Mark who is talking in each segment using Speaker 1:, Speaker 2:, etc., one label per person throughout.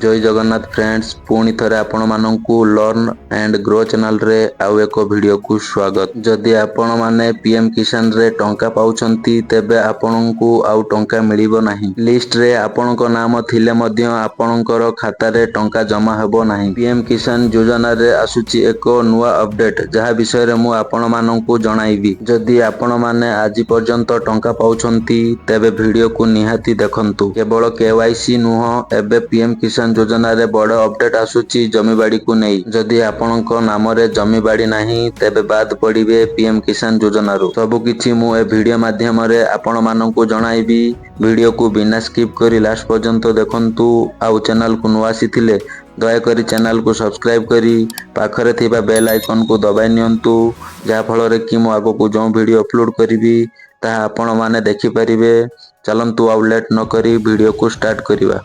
Speaker 1: ଜୟ Jagannath friends, ପୁଣି ଥରେ ଆପଣମାନଙ୍କୁ ଲର୍ନ ଆଣ୍ଡ ଗ୍ରୋ ଚ୍ୟାନେଲରେ ଆଉ ଏକ ଭିଡ଼ିଓକୁ ସ୍ୱାଗତ। ଯଦି ଆପଣମାନେ ପିଏମ୍ କିଷାନରେ ଟଙ୍କା ପାଉଛନ୍ତି, ତେବେ ଆପଣଙ୍କୁ ଆଉ ଟଙ୍କା ମିଳିବ ନାହିଁ। ଲିଷ୍ଟରେ ଆପଣଙ୍କ ନାମ ଥିଲେ ମଧ୍ୟ ଆପଣଙ୍କର ଖାତାରେ ଟଙ୍କା ଜମା ହେବ ନାହିଁ। ପିଏମ୍ କିଷାନ ଯୋଜନାରେ ଆସୁଛି ଏକ ନୂଆ ଅପଡେଟ୍, ଯାହା ବିଷୟରେ ମୁଁ ଆପଣମାନଙ୍କୁ ଜଣାଇବି। ଯଦି ଆପଣମାନେ ଆଜି ପର୍ଯ୍ୟନ୍ତ ଟଙ୍କା ପାଉଛନ୍ତି, ତେବେ ଭିଡ଼ିଓକୁ ନିହାତି ଦେଖନ୍ତୁ। କେବଳ କେୱାଇସି ନୁହଁ, ଏବେ ପିଏମ୍ କିଷାନ ଯୋଜନାରେ ବଡ଼ ଅପଡେଟ୍ ଆସୁଛି ଜମିବାଡ଼ିକୁ ନେଇ। ଯଦି ଆପଣଙ୍କ ନାମରେ ଜମିବାଡ଼ି ନାହିଁ, ତେବେ ବାଦ ପଡ଼ିବେ ପିଏମ୍ କିଷାନ ଯୋଜନାରୁ। ସବୁକିଛି ମୁଁ ଏ ଭିଡ଼ିଓ ମାଧ୍ୟମରେ ଆପଣମାନଙ୍କୁ ଜଣାଇବି। ଭିଡ଼ିଓକୁ ବିନା ସ୍କିପ୍ କରି ଲାଷ୍ଟ ପର୍ଯ୍ୟନ୍ତ ଦେଖନ୍ତୁ। ଆଉ ଚ୍ୟାନେଲକୁ ନୂଆ ଆସିଥିଲେ ଦୟାକରି ଚ୍ୟାନେଲକୁ ସବସ୍କ୍ରାଇବ୍ କରି ପାଖରେ ଥିବା ବେଲ୍ ଆଇକନକୁ ଦବାଇ ନିଅନ୍ତୁ, ଯାହାଫଳରେ କି ମୁଁ ଆଗକୁ ଯେଉଁ ଭିଡ଼ିଓ ଅପଲୋଡ଼ କରିବି, ତାହା ଆପଣମାନେ ଦେଖିପାରିବେ। ଚାଲନ୍ତୁ, ଆଉ ଲେଟ୍ ନକରି ଭିଡ଼ିଓକୁ ଷ୍ଟାର୍ଟ କରିବା।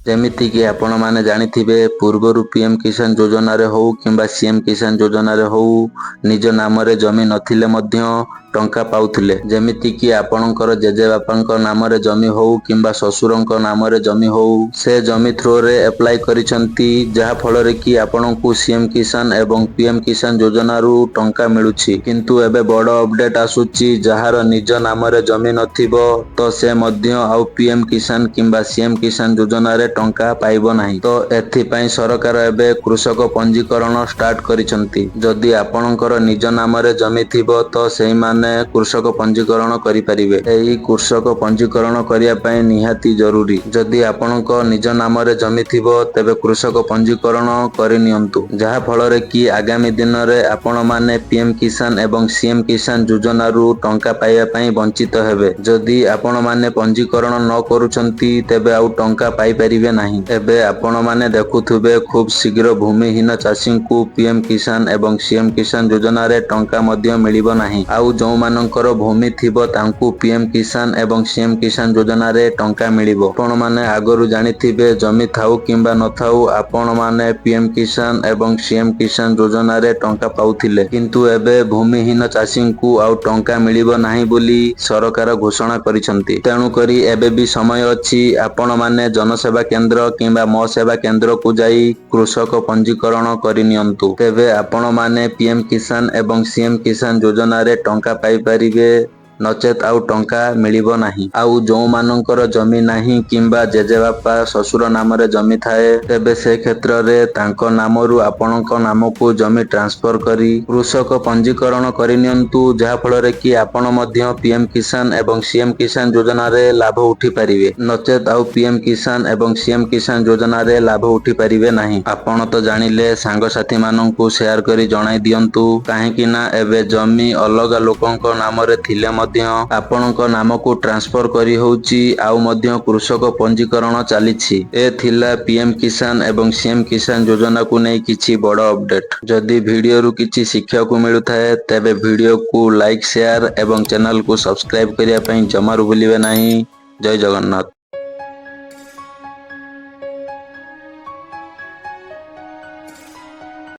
Speaker 1: ଯେମିତିକି ଆପଣମାନେ ଜାଣିଥିବେ, ପୂର୍ବରୁ ପିଏମ୍ କିଷାନ ଯୋଜନାରେ ହଉ କିମ୍ବା ସିଏମ୍ କିଷାନ ଯୋଜନାରେ ହଉ, ନିଜ ନାମରେ ଜମି ନଥିଲେ ମଧ୍ୟ ଟଙ୍କା ପାଉଥିଲେ। ଯେମିତିକି ଆପଣଙ୍କର ଜେଜେବାପାଙ୍କ ନାମରେ ଜମି ହଉ କିମ୍ବା ଶ୍ୱଶୁରଙ୍କ ନାମରେ ଜମି ହଉ, ସେ ଜମି ଥ୍ରୋରେ ଆପ୍ଲାଏ କରିଛନ୍ତି, ଯାହା ଫଳରେ କି ଆପଣଙ୍କୁ ସିଏମ୍ କିଷାନ ଏବଂ ପିଏମ୍ କିଷାନ ଯୋଜନାରୁ ଟଙ୍କା ମିଳୁଛି। କିନ୍ତୁ ଏବେ ବଡ଼ ଅପଡେଟ୍ ଆସୁଛି। ଯାହାର ନିଜ ନାମରେ ଜମି ନଥିବ, ତ ସେ ମଧ୍ୟ ଆଉ ପିଏମ୍ କିଷାନ କିମ୍ବା ସିଏମ୍ କିଷାନ ଯୋଜନାରେ ଟଙ୍କା ପାଇବ ନାହିଁ। ତ ଏଥିପାଇଁ ସରକାର ଏବେ କୃଷକ ପଞ୍ଜୀକରଣ ଷ୍ଟାର୍ଟ କରିଛନ୍ତି। ଯଦି ଆପଣଙ୍କର ନିଜ ନାମରେ ଜମି ଥିବ, ତ ସେଇମାନେ କୃଷକ ପଞ୍ଜୀକରଣ କରିପାରିବେ। ଏହି କୃଷକ ପଞ୍ଜୀକରଣ କରିବା ପାଇଁ ନିହାତି ଜରୁରୀ। ଯଦି ଆପଣଙ୍କ ନିଜ ନାମରେ ଜମି ଥିବ, ତେବେ କୃଷକ ପଞ୍ଜୀକରଣ କରିନିଅନ୍ତୁ, ଯାହା ଫଳରେ କି ଆଗାମୀ ଦିନରେ ଆପଣମାନେ ପିଏମ୍ କିଷାନ ଏବଂ ସିଏମ୍ କିଷାନ ଯୋଜନାରୁ ଟଙ୍କା ପାଇବା ପାଇଁ ବଞ୍ଚିତ ହେବେ। ଯଦି ଆପଣମାନେ ପଞ୍ଜୀକରଣ ନ କରୁଛନ୍ତି, ତେବେ ଆଉ ଟଙ୍କା ପାଇପାରିବେ ନାହିଁ। ଏବେ ଆପଣମାନେ ଦେଖୁଥିବେ, ଖୁବ୍ ଶୀଘ୍ର ଭୂମିହୀନ ଚାଷୀଙ୍କୁ ପିଏମ୍ କିଷାନ ଏବଂ ସିଏମ୍ କିଷାନ ଯୋଜନାରେ ଟଙ୍କା ମଧ୍ୟ ମିଳିବ ନାହିଁ। ଆଉ ଯେଉଁମାନଙ୍କର ଭୂମି ଥିବ, ତାଙ୍କୁ ପିଏମ୍ କିଷାନ ଏବଂ ସିଏମ୍ କିଷାନ ଯୋଜନାରେ ଟଙ୍କା ମିଳିବ। ଆପଣମାନେ ଆଗରୁ ଜାଣିଥିବେ, ଜମି ଥାଉ କିମ୍ବା ନଥାଉ, ଆପଣମାନେ ପିଏମ୍ କିଷାନ ଏବଂ ସିଏମ୍ କିଷାନ ଯୋଜନାରେ ଟଙ୍କା ପାଉଥିଲେ। କିନ୍ତୁ ଏବେ ଭୂମିହୀନ ଚାଷୀଙ୍କୁ ଆଉ ଟଙ୍କା ମିଳିବ ନାହିଁ ବୋଲି ସରକାର ଘୋଷଣା କରିଛନ୍ତି। ତେଣୁକରି ଏବେ ବି ସମୟ ଅଛି, ଆପଣମାନେ ଜନସେବା କେନ୍ଦ୍ର କିମ୍ବା ମୋ ସେବା କେନ୍ଦ୍ରକୁ ଯାଇ କୃଷକ ପଞ୍ଜୀକରଣ କରିନିଅନ୍ତୁ। ତେବେ ଆପଣମାନେ ପିଏମ୍ କିଷାନ ଏବଂ ସିଏମ୍ କିଷାନ ଯୋଜନାରେ ଟଙ୍କା ପାଇପାରିବେ, ନଚେତ୍ ଆଉ ଟଙ୍କା ମିଳିବ ନାହିଁ। ଆଉ ଯେଉଁମାନଙ୍କର ଜମି ନାହିଁ କିମ୍ବା ଜେଜେବାପା, ଶ୍ୱଶୁର ନାମରେ ଜମି ଥାଏ, ତେବେ ସେ କ୍ଷେତ୍ରରେ ତାଙ୍କ ନାମରୁ ଆପଣଙ୍କ ନାମକୁ ଜମି ଟ୍ରାନ୍ସଫର କରି କୃଷକ ପଞ୍ଜୀକରଣ କରିନିଅନ୍ତୁ, ଯାହାଫଳରେ କି ଆପଣ ମଧ୍ୟ ପିଏମ୍ କିଷାନ ଏବଂ ସିଏମ୍ କିଷାନ ଯୋଜନାରେ ଲାଭ ଉଠି ପାରିବେ। ନଚେତ୍ ଆଉ ପିଏମ୍ କିଷାନ ଏବଂ ସିଏମ୍ କିଷାନ ଯୋଜନାରେ ଲାଭ ଉଠି ପାରିବେ ନାହିଁ। ଆପଣ ତ ଜାଣିଲେ, ସାଙ୍ଗସାଥିମାନଙ୍କୁ ସେୟାର କରି ଜଣାଇ ଦିଅନ୍ତୁ। କାହିଁକି ନା ଏବେ ଜମି ଅଲଗା ଲୋକଙ୍କ ନାମରେ ଥିଲେ ମଧ୍ୟ ଆପଣଙ୍କ ନାମକୁ ଟ୍ରାନ୍ସଫର କରିହେଉଛି, ଆଉ ମଧ୍ୟ କୃଷକ ପଞ୍ଜୀକରଣ ଚାଲିଛି। ଏ ଥିଲା ପିଏମ୍ କିଷାନ ଏବଂ ସିଏମ୍ କିଷାନ ଯୋଜନାକୁ ନେଇ କିଛି ବଡ଼ ଅପଡେଟ୍। ଯଦି ଭିଡ଼ିଓରୁ କିଛି ଶିଖିବାକୁ ମିଳୁଥାଏ, ତେବେ ଭିଡ଼ିଓକୁ ଲାଇକ୍, ସେୟାର ଏବଂ ଚ୍ୟାନେଲକୁ ସବସ୍କ୍ରାଇବ କରିବା ପାଇଁ ଜମାରୁ ଭୁଲିବେ ନାହିଁ। ଜୟ ଜଗନ୍ନାଥ।